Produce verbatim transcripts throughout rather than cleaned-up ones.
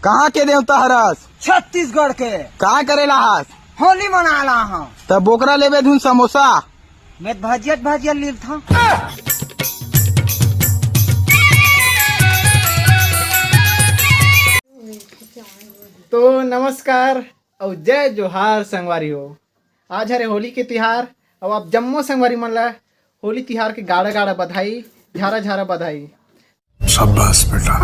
कहाँ के देवता हरस? छत्तीसगढ़ के। का करे ला हस? होली मनाए ला हंव। त बोकरा लेबे धुन समोसा? मैं त भजिया त भजिया लील था। तो नमस्कार अउ जय जोहार संगवारी हो। आज हरे होली के तिहार, अउ आप जम्मो संगवारी मन ला होली तिहार के गाड़ा गाड़ा बधाई, झारा झारा बधाई। शाबाश बेटा,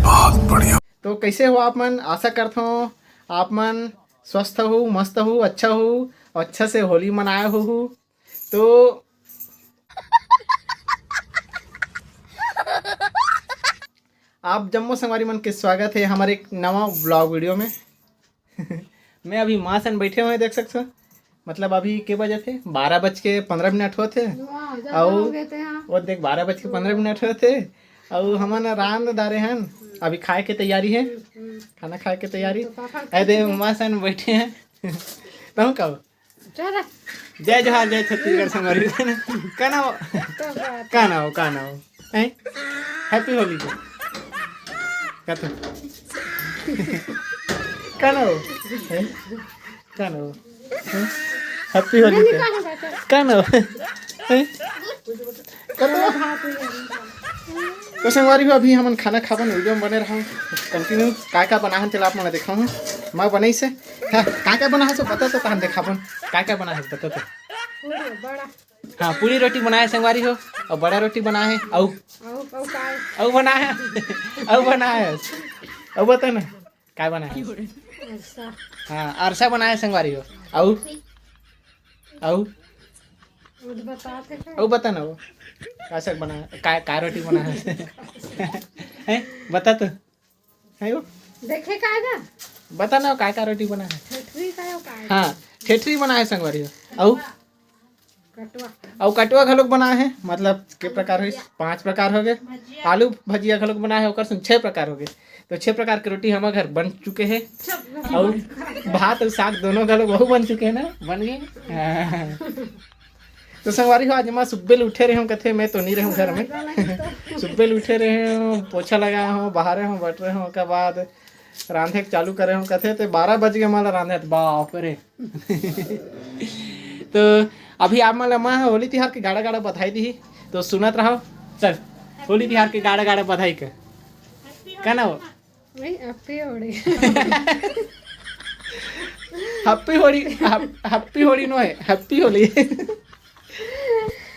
बहुत बढ़िया। तो कैसे हो आप मन? आशा करत हो आप मन स्वस्थ हो, मस्त हो, अच्छा हो, अउ अच्छा से होली मनाए हो। तो आप जम्मो संगवारी मन के स्वागत है हमारे एक नवा व्लॉग वीडियो में। मैं अभी माँ सन बैठे हुए देख सकते हो, मतलब अभी के बजे थे, बारह बज के पंद्रह मिनट होते। वाह, ज्यादा अउ हो गए थे, हाँ। वो देख, बारह बज के पंद्रह मिनट होते। अउ हमन रांध डारे हन, अभी खाए के तैयारी है, हम्म। खाना खाए के तैयारी। तो पापड़ ए दे, खाए थे। माँ सन बैठे हैं। तहूँ का हो? चल। जय जोहार, जय छत्तीसगढ़ संगवारी। का ना हो? तो बात। का ना हो, का ना हो? हैं? Happy होली का। का तो? का ना हो? हैं? का ना हो? हैं? Happy होली का। का ना हो? हैं? का ना हो? तो संगवारी हो, अभी हमन खाना खाबन, वीडियो में बने रहन, कंटिन्यू। का का बना हन तेला आप मन देखाहूँ। माँ बनई से, हाँ, का का बना है सो बता तो, तहन देखाबन। का का बना है बता तो। पूरी बड़ा। हाँ, पूरी रोटी बनाए संगवारी हो, अउ बड़ा रोटी बनाए है, अउ अउ, अउ का है? अउ बनाए है, अउ बनाए है, अउ बता ना, का बनाए है? अच्छा। हाँ, अरसा बनाए संगवारी हो, अउ, अउ, वो तो बताते हैं। अउ बता ना वो, का साग बनाए, का, का रोटी बनाए है? हैं? बता तो। है वो? देखे का है ना? बता ना, का का रोटी बना है? ठेठरी का है, का है? हाँ, ठेठरी बना है संगवारी हो। अउ? कटुआ। अउ कटुआ घलोक बना है, मतलब के प्रकार होइस? पांच प्रकार हो गए। आलू भजिया घलोक बना है, ओकर संग छह प्रकार हो गए। तो छह प्रकार के रोटी हमर घर बन चुके हैं। अउ भात अउ साग दोनों घलोक वहू बन चुके हैं ना, बन गए। हाँ। तो संगवारी हो, आज मैं सुब्बे ले उठे रहे हूँ, कथे मैं तो नहीं रहूँ घर में। सुब्बे ले उठे रहे हूँ, पोछा लगाए हूँ, बहारे हूँ, बटरे हूँ, ओकर बाद रांधे के चालू करे हूँ, कथे ते बारह बज गए मला रांधे, त बाप रे। तो अभी आप मन ला मैं होली तिहार के गाड़ा गाड़ा बधाई दिही, तो सुनत रहो। चल, होली तिहार के गाड़ा गाड़ा बधाई के, का ना हो? नहीं, Happy Holi. Happy Holi, Hap-, Happy Holi नो है, Happy होली।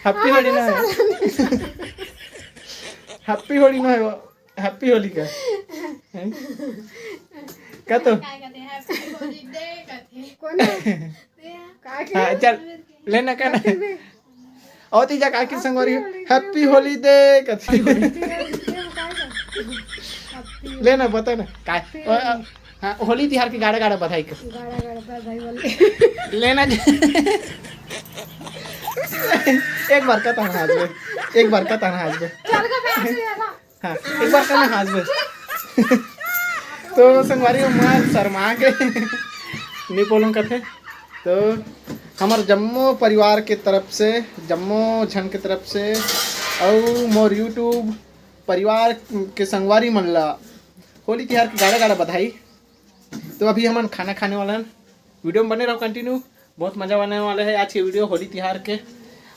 Happy होली नो है। Happy होली नो है वो, Happy होली का। हैं? का तो? कोन है? का के? हाँ, चल, लेना का ना? अउ तीजा का के संगवारी हो? Happy होली दे कथे। लेना, बता ना। का? अ, अ, हाँ, होली तिहार के गाड़ा गाड़ा बधाई के। गाड़ा गाड़ा बधाई बोले। लेना जी। एक बार का ताना हाथ में। एक बार का ताना हाथ में। चल के बैठ गया ना। हाँ, एक बार का ना हाथ में। तो संगवारी हो, मैं शर्मा के नहीं बोलूँ कथे। तो हमर जम्मो परिवार के तरफ से, जम्मो झन के तरफ से, अउ मोर YouTube परिवार के संगवारी मन ला होली तिहार के गाड़ा गाड़ा बधाई। तो अभी हमन खाना खाने वाला हन, वीडियो में बने रहो continue, बहुत मजा आने वाला है आज के वीडियो होली तिहार के।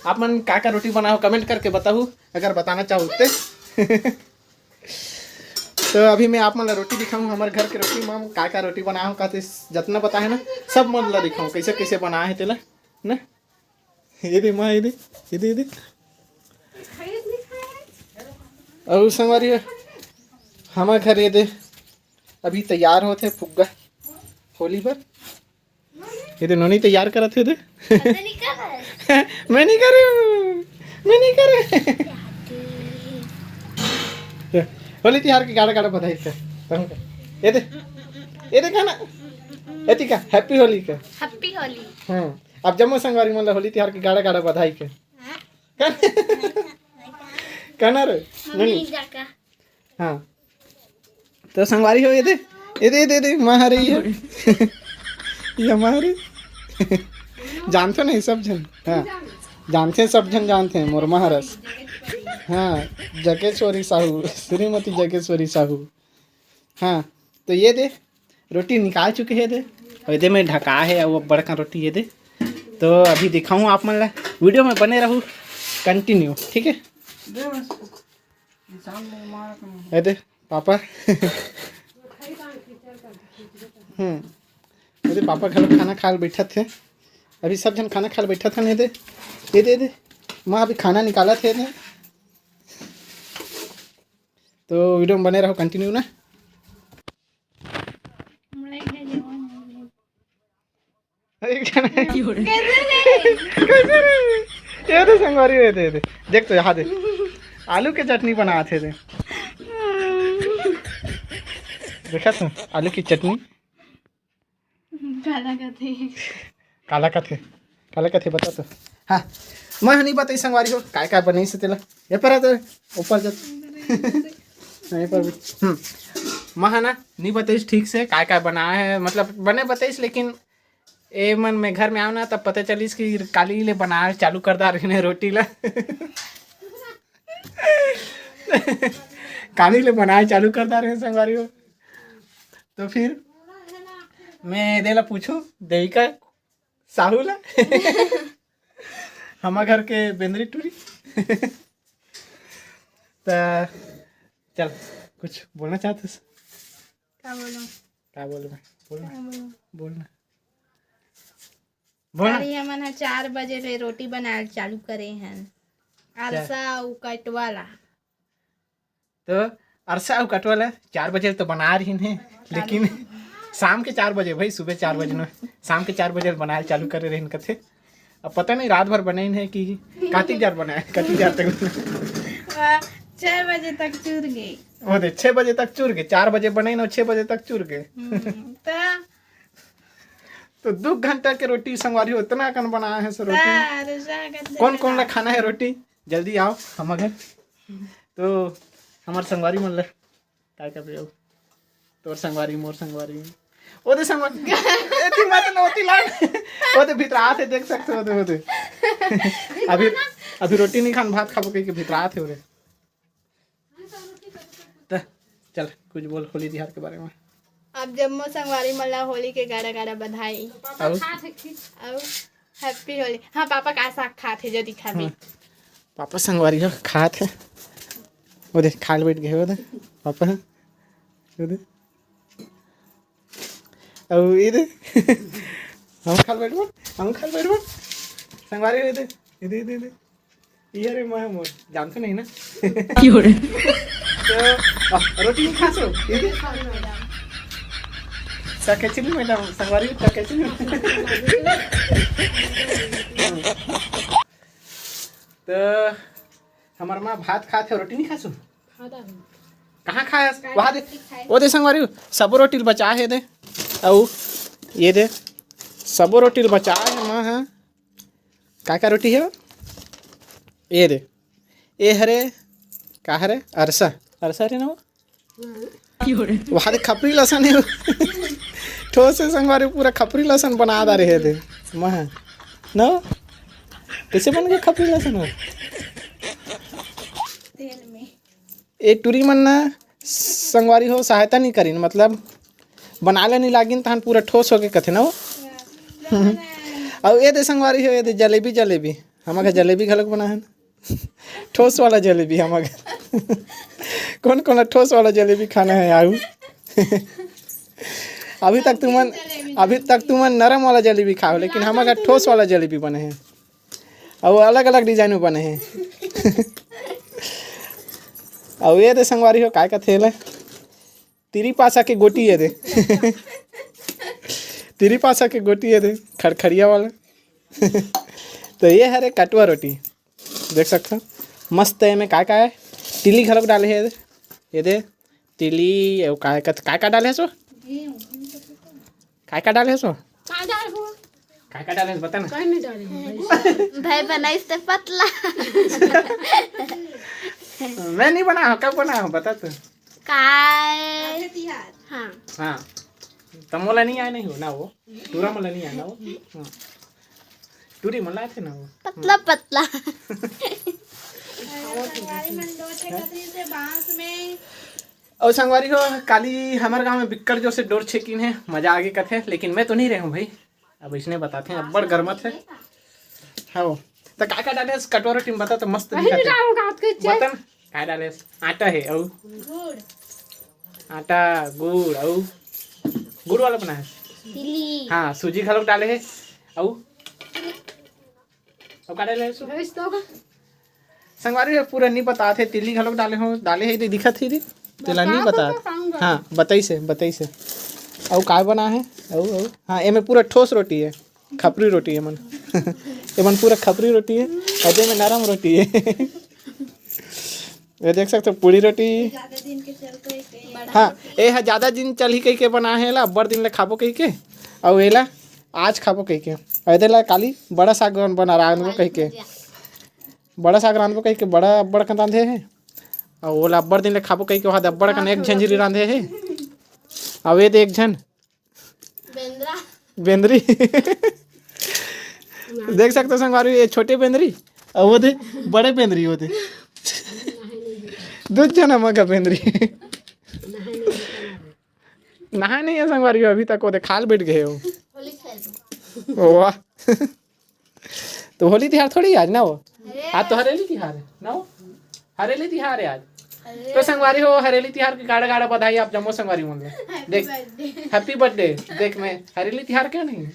आप मन का का रोटी बनाओ, comment करके बताओ अगर बताना चाहो ते। तो अभी मैं आप मन ला रोटी दिखाऊँ, हमर घर के रोटी में हम का का रोटी बनाए हो, का ते जतना बताए ना, सब मन ला दिखाऊँ, कैसे कैसे बनाए है तेला ना। ये दे माँ, ये दे, ये दे, ये दे। अउ संगवारी हो, हमर घर ये दे, अभी तैयार होथे फुग्गा होली बर। ये दे नोनी तैयार करत हे दे। मैं नहीं कर रहा। मैं नहीं करे हूँ, मैं नहीं करे। होली तिहार के गाड़ा गाड़ा बधाई कर। ये दे, ये दे कहना, एती का Happy होली का। Happy होली। हाँ, अब जम्मो संगवारी मन ला होली तिहार के गाड़ा गाड़ा बधाई के। कहना रे, मम्मी नहीं। का का। हाँ। तो संगवारी हो, ये दे, ये दे, ये दे, ये दे, माँ हरे ये। ये माँ हरे। जानते नहीं सब झन? हाँ। जानते हैं सब झन, जानते हैं, मोर माँ हरस। हाँ, जगेश्वरी साहू, श्रीमती जगेश्वरी साहू। हाँ। तो ये दे, रोटी निकाल चुके हे दे, अउ एदे में ढका हे, अउ बड़का रोटी ये दे। तो अभी दिखाऊँ आप मन ला, वीडियो में बने रहू, कंटिन्यू, ठीक है। ये दे पापा। हम्म, ये दे पापा घलो खाना खाए ल बैठत हे। अभी सब झन खाना खाए ल बैठत हन। ये दे, ये दे, ये दे, माँ अभी खाना निकालत हे दे। तो वीडियो में बने रहो, कंटिन्यू ना। कैसे रे? कैसे रे? ये दे संगवारी, ये दे, ये दे। देख तो यहाँ दे, आलू के चटनी बनात हे दे। देखा तू आलू की चटनी? काला कथे। काला कथे, काला कथे बता तो। हाँ, मैं ह नहीं बताई संगवारी हो, काय काय बनाई से तेला। ये पर आ तो, ऊपर जा। नहीं पर भी। हम्म, मैं ह ना नहीं बताइस ठीक से काय काय बनाए है, मतलब बने बताइस, लेकिन ए मन में घर में आओ ना, तब पता चलिस कि काली ले बनाए चालू कर डारे रहिन हे रोटी ला। काली ले बनाए चालू कर डारे रहिन हे संगवारी हो। तो फिर मैं एदे ला पूछूं, देविका साहू ला, हमर घर के बेंदरी टूरी। त चल, कुछ बोलना चाहत हस? का बोलूं? का बोलबे? बोलना। का बोलूं? बोलना। बोलना। अरे, हमन ह चार बजे ले रोटी बनाए चालू करे हन। चार। अरसा अउ कटवा ला। तो अरसा अउ कटवा ला चार बजे तो बना रहिन हे, लेकिन शाम के चार बजे भाई, सुबह चार बजे न, शाम के चार बजे बनाए चालू करे रहिन कथे। अब पता नहीं रात भर बनाइन हे कि कातिक जार बनाए, कातिक जार तक। वाह, छह बजे तक चूर गे। वो दे, छह बजे तक चूर गे, चार बजे बनाइन अउ छह बजे तक चूर गे। हम्म, त तो दू घंटा के रोटी संगवारी हो, इतना कन बनाए हे सो रोटी। त अरसा कटवा कौन कौन ला खाना है रोटी? जल्दी आओ हमर घर। तो हमर संगवारी मन ले काय करबे आओ। तोर संगवारी, मोर संगवारी। ओ दे संगवारी। एती मत न ओती लाग। ओ दे भीतरात हे, देख सकते हो, ओ दे, ओ दे। अभी, अभी रोटी नहीं खान, भात खाबो कह के भीतरात हे ओ रे। त चल, कुछ बोल होली तिहार के बारे में। आप जम्मो संगवारी मन ला होली के गाड़ा गाड़ा बधाई। अउ? अउ हैप्पी होली। हाँ, पापा का साग खात हे, जो दिखाबे। हाँ। पापा संगवारी हो खात हे। ओ दे, खाल बैठ गए ओ दे, पापा। ओ दे। अउ ये दे। हम खाल बैठबो, हम खाल बैठबो। संगवारी हो ये दे, ये दे, ये दे, ये दे। ये रे मैं मोर, जानते नहीं ना। क्यों रे? तो, आ, रोटी नहीं खा सो? ये दे। टकेचनी मैडम, संगवारी टकेचनी। तो हमर माँ भात खात हे, रोटी नहीं खासु? कहाँ खायस? वहाँ दे। ओ दे संगवारी, सबो रोटी ल बचा हे दे। अउ ये दे, सबो रोटी ल बचा हे माँ ह। का का रोटी हे? ये दे, ए हरे, का हरे? अरसा, अरसा रे ना वो? वहाँ दे खपरी लसन हे। ठोस हे संगवारी, पूरा खपरी लसन बना डारे हे दे। मह। न? कैसे बन गए खपरी लसन हो? तेल में। ए टूरी मन ना संगवारी हो सहायता नहीं करिन, मतलब बना ले नहीं लागिन तहन पूरा ठोस होके कथे ना वो। अउ ये दे संगवारी हो, ये दे जलेबी, जलेबी। हमर घर जलेबी घलक बना है ना। ठोस वाला जलेबी हमर घर। कौन कौन ठोस वाला जलेबी खाना है आऊ? अभी तक तुमन, अभी तक तुमन नरम वाला जलेबी खाओ, लेकिन हमर घर ठोस वाला जलेबी बने हैं। अउ अलग अलग डिजाइन में बने हैं। अउ ये दे संगवारी हो, काय कथे एला? तिरी पासा के गोटी ये दे। तिरी पासा के गोटी ये दे, खड़खड़िया वाला। तो ये हरे कटुआ रोटी, देख सकथो। मस्त हे, एमे काय काय हे, तिली घलोक डाले हे ये दे। तिली, अउ काय का, काय का डाले हे सो? काय का डाले हे सो? काय डाल हो? काय का डाले हे, बता ना। काय नहीं डाले हो भाई? भाई बनाइस ते पतला। मैं नहीं बना हूँ, कब बना हूँ, बता तू। काय? हाँ। हाँ। त मोला नहीं आए नहीं हो ना वो। टूरा मोला नहीं आए ना वो। हाँ। टूरी मोला आथे ना वो। पतला पतला। संगवारी मन दो छे कतरी से बांस में अउ संगवारी हो, काली हमर गांव में बिक्कट जोर से डोर छेकिन हे, मजा आगे कथे, लेकिन मैं तो नहीं रहे हूँ भाई। अब इसने बताते हैं, अब्बड़ गरमत है। हाँ, तो का का डाले हस कटोरा टीम, बता तो मस्त वही दिखत है। डालूंगा आपके चेक। बता ना, का डाले हस? आटा है, अउ गुड़। आटा, गुड़, अउ गुड़ वाला बना है। तिली। हाँ, सूजी घलोक डाले है, अउ अउ का डाले हस? भैंस तो होगा। संगवारी हो, पूरा नहीं बतात हे, तिली घलोक डाले हो, डाले है, दे दिखत ही दे। तेला नहीं बता। हाँ, बताई से, बताई से। अउ काय बना है? अउ, अउ। हाँ, एमे पूरा ठोस रोटी है, खपरी रोटी है मन। एमन पूरा खपरी रोटी है, अउ एमे नरम रोटी है। ये देख सकते हो, पूरी रोटी। हाँ, ए ह ज्यादा दिन चलही कहिके बना है, एला अब्बड़ दिन ले खाबो कहिके। अउ एला आज खाबो कहिके। अउ एदे ला काली बड़ा साग बना रांधबो कहिके। बड़ा साग रांधबो कहिके बड़ा अब्बड़ कन रांधे हे। अउ ओला अब्बड़ दिन ले खाबो कहिके, ओहा दे अब्बड़ कन एक झंझरी रांधे हे। अउ एदे एक झन बेंदरा। बेंदरी। देख सकते हो संगवारी, ये छोटे बेंदरी, अउ ओदे बड़े बेंदरी, ओदे दू झन अम्मा का बेंदरी। नहाए नहीं है संगवारी, अभी तक ओदे खाल बैठ गए हो। होली खेल। वाह। तो होली तिहार थोड़ी आज ना हो, आज तो हरेली तिहार है ना हो, हरेली तिहार है आज। तो संगवारी हो, हरेली तिहार की गाड़ा गाड़ा बधाई आप जम्मो संगवारी मन ला। देख, हैप्पी बर्थडे। देख, मैं हरेली तिहार क्या नहीं,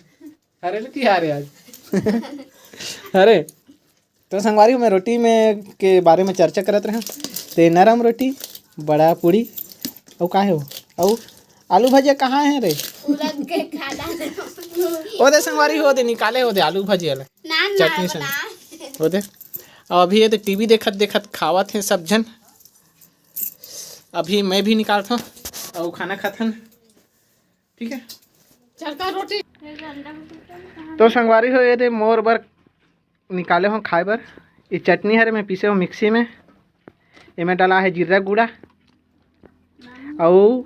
हरेली तिहार है आज। अरे, तो संगवारी हो, मैं रोटी में के बारे में चर्चा करत रहा, ते नरम रोटी, बड़ा पूड़ी, अउ का है वो, अउ आलू भजिया कहाँ है रे? उलट के खा डाले। ओदे संगवारी हो, ओदे निकाले, ओदे आलू भजिया ला। ना, ना, चटनी संग। ओदे। अउ अभी ये तो टीवी देखत देखत खावत हैं सब झन। अभी मैं भी निकालत हूँ अउ खाना खाथन, ठीक है। चरका रोटी। तो संगवारी हो, ये दे मोर बर निकाले हो खाए बर। ये चटनी हरे मैं पीसे हो मिक्सी में। एमे डाला है जीरा गुड़ा, अउ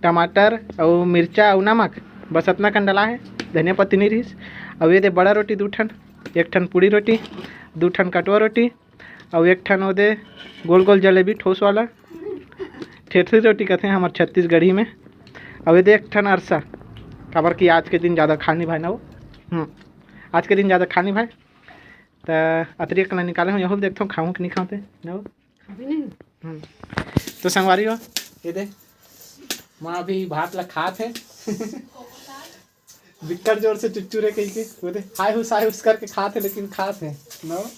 टमाटर, अउ मिर्चा, अउ नमक, बस अतना कन डाला है। धनिया पत्ती नहीं रहिस। अउ ये दे बड़ा रोटी दू ठन, एक ठन पूड़ी रोटी, दू ठन कटवा रोटी, अउ एक ठन ओदे गोल गोल जलेबी ठोस वाला, ठेठरी रोटी कथे हमर छत्तीसगढ़ी में। अउ ये दे एक ठन अरसा, काबर कि आज के दिन ज़्यादा खा नहीं भाई ना वो। हम्म, आज के दिन ज़्यादा खा नहीं भाई। त अतरी अकन निकाले हूँ, यहू देखथों खाऊँ कि नहीं खाऊँ ते, ना वो। अभी नहीं। हम्म। तो संगवारी हो, ये दे, माँ अभी भात ला खात है। बिक्कट जोर से चुच्चू रे कहिके, वो दे, हाय हुस, हाय हुस करके खात है, लेकिन खात है, ना वो।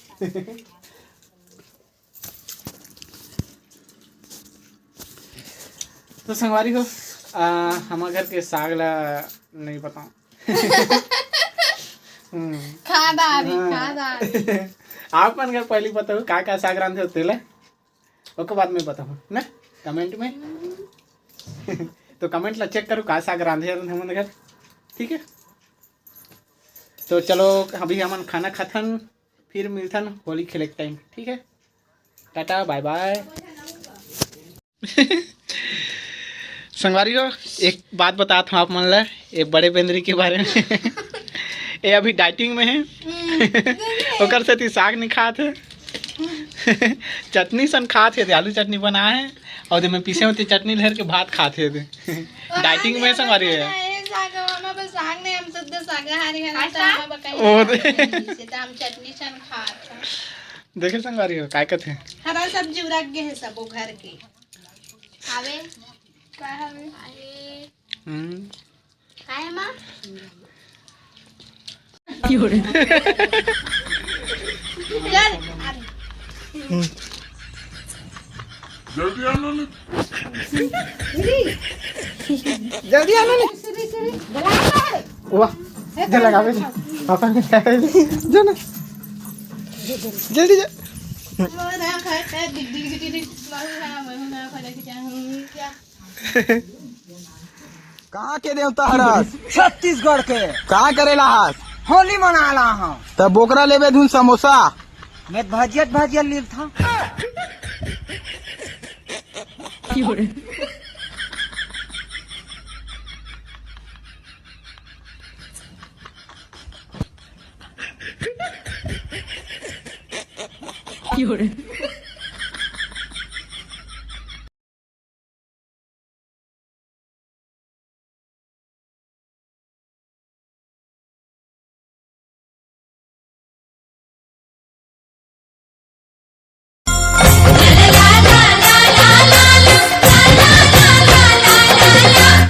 तो संगवारी हो, आ, हमर घर के साग ला नहीं बताऊँ। हम्म। खा डारी, हाँ। खा डारी। आप मन घर पहली बताओ का का साग रांधे हो तेला, ओकर बाद में बताओ ना कमेंट में। तो कमेंट ला चेक करो का साग रांधे हन हमन घर, ठीक है। तो चलो अभी हमन खाना खाथन, फिर मिलथन होली खेले के टाइम, ठीक है। टाटा बाय बाय। संगवारी हो, एक बात बतात हूँ आप मन ला, ये बड़े बेंदरी के बारे में। ये अभी डाइटिंग में है। ओकर सेती साग नहीं खात है। चटनी सन खात है, आलू चटनी बनाए है, अउ दे मैं पीसे होते चटनी लहर के भात खात है दे। डाइटिंग में संगवारी है। ए साग, हम बस साग नहीं, हम शुद्ध शाकाहारी हैं, तो हम अब कहीं ओ दे। नहीं, से तो हम चटनी सन खात हैं। देखे संगवारी हो, काय कथे? हरा सब्जी उरक गए है सबो घर के। आवे। का हवे? आवे। हम्म। काय माँ? चल, आ। जल्दी आना नहीं। जल्दी आना नहीं। वाह। जल्दी लगा बे। पापा ने क्या है? जा ना। जल्दी जा। कहाँ के देवता हरस? छत्तीसगढ़ के। कहाँ करे ला हस? होली मना ला हूँ। तब बोकरा लेबे धुन समोसा। मैं भजियत भजियत लील था।